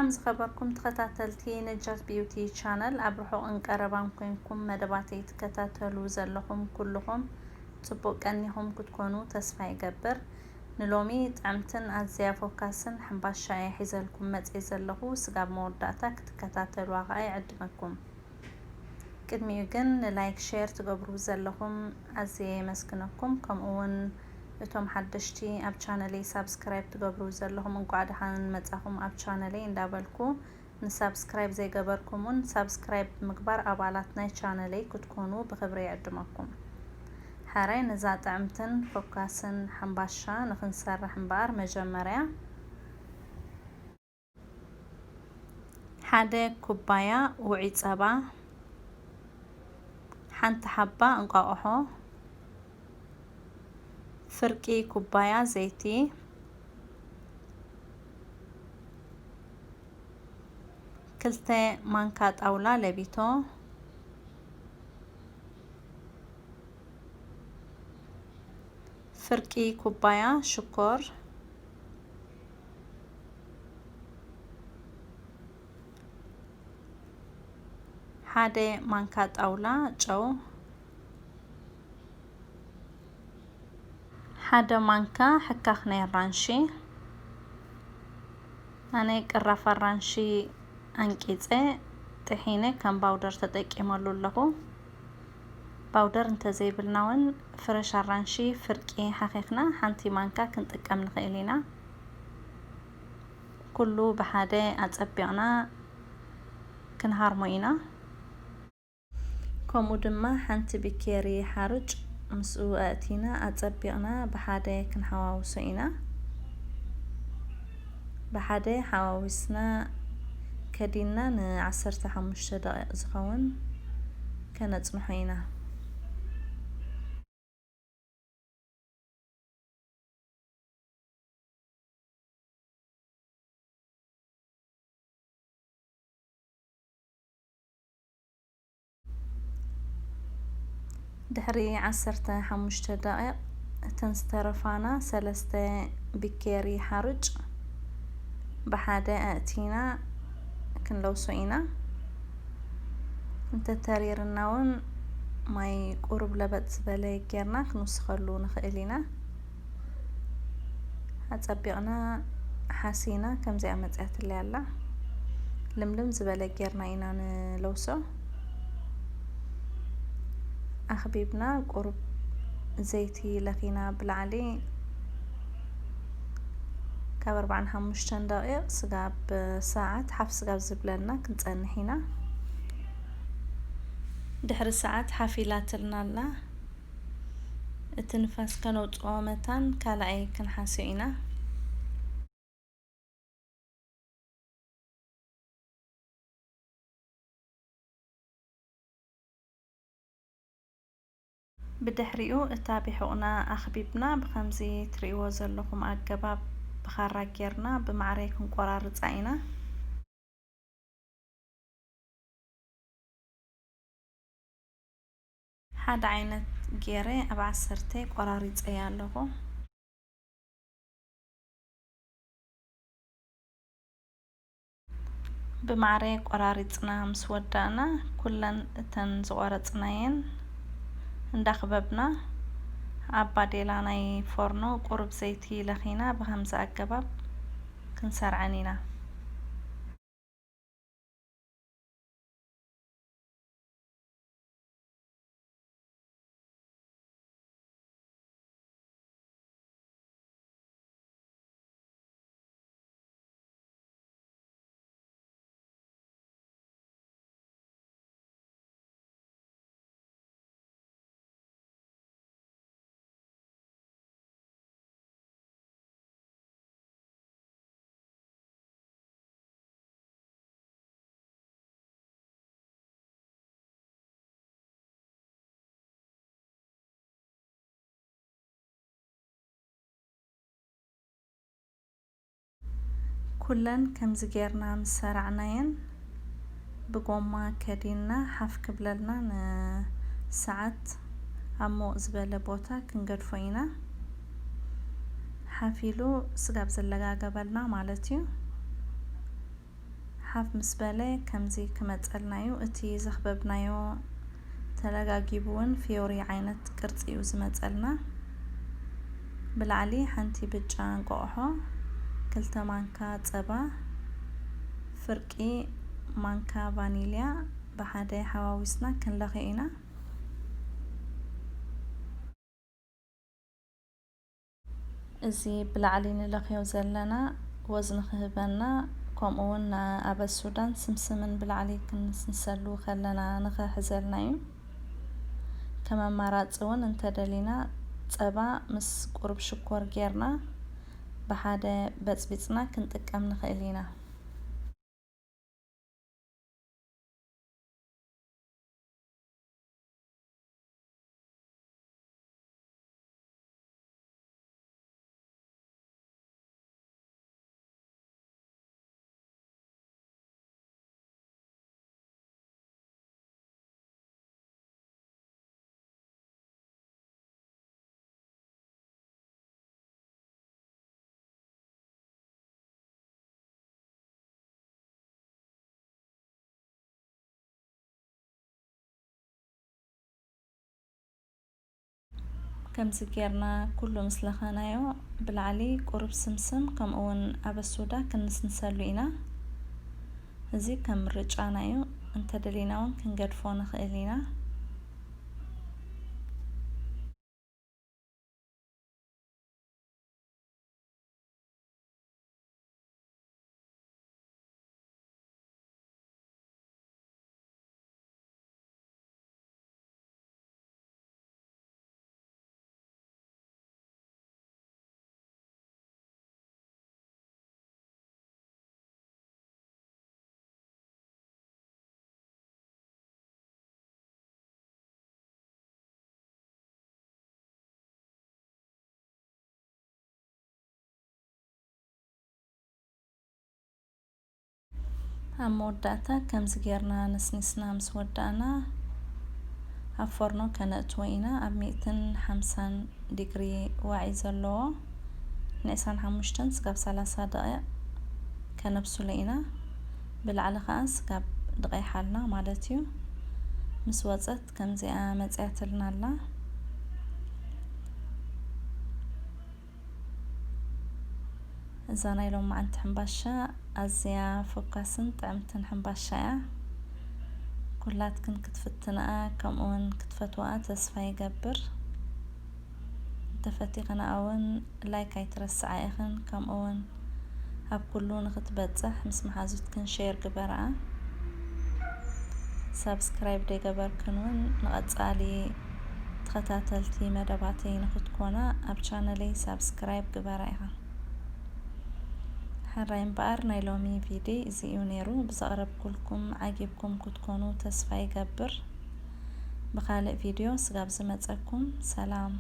ሰላም ዝኸበርኩም ተኸታተልቲ ነጃት ቢዩቲ ቻነል፣ ኣብ ርሑቕን ቀረባን ኮንኩም መደባተይ ትከታተሉ ዘለኹም ኩልኹም ጽቡቕ ቀኒኹም ክትኮኑ ተስፋ ይገብር። ንሎሚ ጥዕምትን ኣዝያ ፎካስን ሕምባሻ እየ ሒዘልኩም መጽየ ዘለኹ። ስጋብ መወዳእታ ክትከታተሉዋ ኸኣ ይዕድመኩም። ቅድሚኡ ግን ንላይክ፣ ሼር ትገብሩ ዘለኹም ኣዝየ የመስግነኩም። ከምኡ እውን እቶም ሓደሽቲ ኣብ ቻነለይ ሳብስክራይብ ትገብሩ ዘለኹም እንቋዕ ደሓን መጻኹም ኣብ ቻነለይ እንዳበልኩ፣ ንሳብስክራይብ ዘይገበርኩም እውን ሳብስክራይብ ብምግባር ኣባላት ናይ ቻነለይ ክትኮኑ ብኽብሪ ይዕድመኩም። ሕራይ ነዛ ጥዕምትን ፈኳስን ሓምባሻ ንኽንሰርሕ እምበኣር መጀመርያ ሓደ ኩባያ ውዑይ ጸባ፣ ሓንቲ ሓባ እንቋቑሖ፣ ፍርቂ ኩባያ ዘይቲ፣ ክልተ ማንካ ጣውላ ለቢቶ፣ ፍርቂ ኩባያ ሽኮር፣ ሓደ ማንካ ጣውላ ጨው፣ ሓደ ማንካ ሕካኽ ናይ ኣራንሺ። ኣነ ቅራፍ ኣራንሺ ኣንቂጸ ጥሒነ ከም ባውደር ተጠቂመሉ ኣለኹ። ባውደር እንተዘይብልና እውን ፍረሽ ኣራንሺ ፍርቂ ሓኺኽና ሓንቲ ማንካ ክንጥቀም ንኽእል ኢና። ኩሉ ብሓደ ኣጸቢቕና ክንሃርሞ ኢና። ከምኡ ድማ ሓንቲ ቢኬሪ ሓሩጭ ምስኡ ኣእቲና ኣጸቢቕና ብሓደ ክንሓዋውሶ ኢና። ብሓደ ሓዋዊስና ከዲንና ንዓሰርተ ሓሙሽተ ደቂቕ ዝኸውን ከነጽንሖ ኢና። ድሕሪ ዓሰርተ ሓሙሽተ ደቂቕ እተን ዝተረፋና ሰለስተ ቢኬሪ ሓሩጭ ብሓደ ኣእቲና ክንለውሶ ኢና። እንተተሪርና እውን ማይ ቁሩብ ለበጥ ዝበለ ጌርና ክንውስኸሉ ንኽእል ኢና። ኣጸቢቕና ሓሲና ከምዚኣ መጽያትለይ ኣላ። ልምልም ዝበለ ጌርና ኢና ንለውሶ። ኣኽቢብና ቁሩብ ዘይቲ ለኺና ብላዕሊ ካብ ኣርባዓን ሓሙሽተን ደቂቕ ስጋብ ሰዓት ሓፍ ስጋብ ዝብለልና ክንጸንሕ ኢና። ድሕሪ ሰዓት ሓፍ ኢላትልና ኣላ። እቲ ንፋስ ከነውጽኦ መታን ካልኣይ ክንሓስዮ ኢና። ብድሕሪኡ እታ ቢሑቕና ኣኽቢብና ብኸምዚ ትርእይዎ ዘለኹም ኣገባብ ብኻራ ጌርና ብማዕረ ክንቆራርጻ ኢና። ሓደ ዓይነት ጌረ ኣብ ዓሰርተ ቆራሪጸያ ኣለኹ። ብማዕረ ቆራሪጽና ምስ ወዳእና፣ ኩለን እተን ዝቆረጽናየን እንዳኽበብና፣ ኣብ ባዴላ ናይ ፎርኖ ቁሩብ ዘይቲ ለኺና ብኸምዚ ኣገባብ ክንሰርዐን ኢና። ኩለን ከምዚ ጌርና ምስ ሰራዕናየን፣ ብጎማ ከዲንና ሓፍ ክብለልና ንሰዓት ኣብ ምዉቕ ዝበለ ቦታ ክንገድፎ ኢና። ሓፍ ኢሉ ስጋብ ዘለጋገበልና ማለት እዩ። ሓፍ ምስ በለ ከምዚ ክመጸልና እዩ። እቲ ዘኽበብናዮ ተለጋጊቡ እውን ፊዮሪ ዓይነት ቅርጺ እዩ ዝመጸልና። ብላዕሊ ሓንቲ ብጫ እንቋቑሖ፣ ክልተ ማንካ ጸባ፣ ፍርቂ ማንካ ቫኒልያ ብሓደ ሓዋዊስና ክንለኽዮ ኢና። እዚ ብላዕሊ ንለኽዮ ዘለና ወዝ ንኽህበና፣ ከምኡ እውን ኣበሱዳን ስምስምን ብላዕሊ ክንስንሰሉ ከለና ንኽሕዘልና እዩ። ከም ኣማራጺ እውን እንተደሊና ጸባ ምስ ቁሩብ ሽኮር ጌርና ብሓደ በጽቢጽና ክንጥቀም ንኽእል ኢና። ከምዚ ጌርና ኩሉ ምስ ለኸናዮ፣ ብላዕሊ ቁሩብ ስምስም ከምኡ እውን ኣበሱዳ ክንስንሰሉ ኢና። እዚ ከም ምርጫና እዩ፣ እንተደሊና እውን ክንገድፎ ንኽእል ኢና። ኣብ መወዳእታ ከምዚ ጌርና ነስኒስና ምስ ወዳእና፣ ኣብ ፎርኖ ከነእትዎ ኢና። ኣብ ሚእትን ሓምሳን ዲግሪ ዋዒ ዘለዎ ንዕስራን ሓሙሽተን ስጋብ ሰላሳ ደቂቕ ከነብስሎ ኢና። ብላዕሊ ኸኣ ስጋብ ድቐይሓልና ማለት እዩ። ምስ ወጸት ከምዚኣ መጽያትልና ኣላ። እዛ ናይ ሎማዓንቲ ሕምባሻ ኣዝያ ፈኳስን ጥዕምትን ሕምባሻ እያ። ኩላትክን ክትፍትንኣ ከምኡውን ክትፈትዋኣ ተስፋ ይገብር። እንተፈቲኽንኣ እውን ላይክ ኣይትረስዓ ኢኽን፣ ከምኡውን ኣብ ኩሉ ንኽትበጽሕ ምስ መሓዙትክን ሼር ግበርኣ። ሳብስክራይብ ደይገበርክን እውን ንቐጻሊ ተኸታተልቲ መደባተይ ንኽትኮና ኣብ ቻነለይ ሳብስክራይብ ግበራ ኢኻ። ሕራይ እምበኣር ናይ ሎሚ ቪድዮ እዚ እዩ ነይሩ። ብዘቕረብኩልኩም ዓጊብኩም ክትኮኑ ተስፋ ይገብር። ብኻልእ ቪድዮ ስጋብ ዝመጸኩም ሰላም።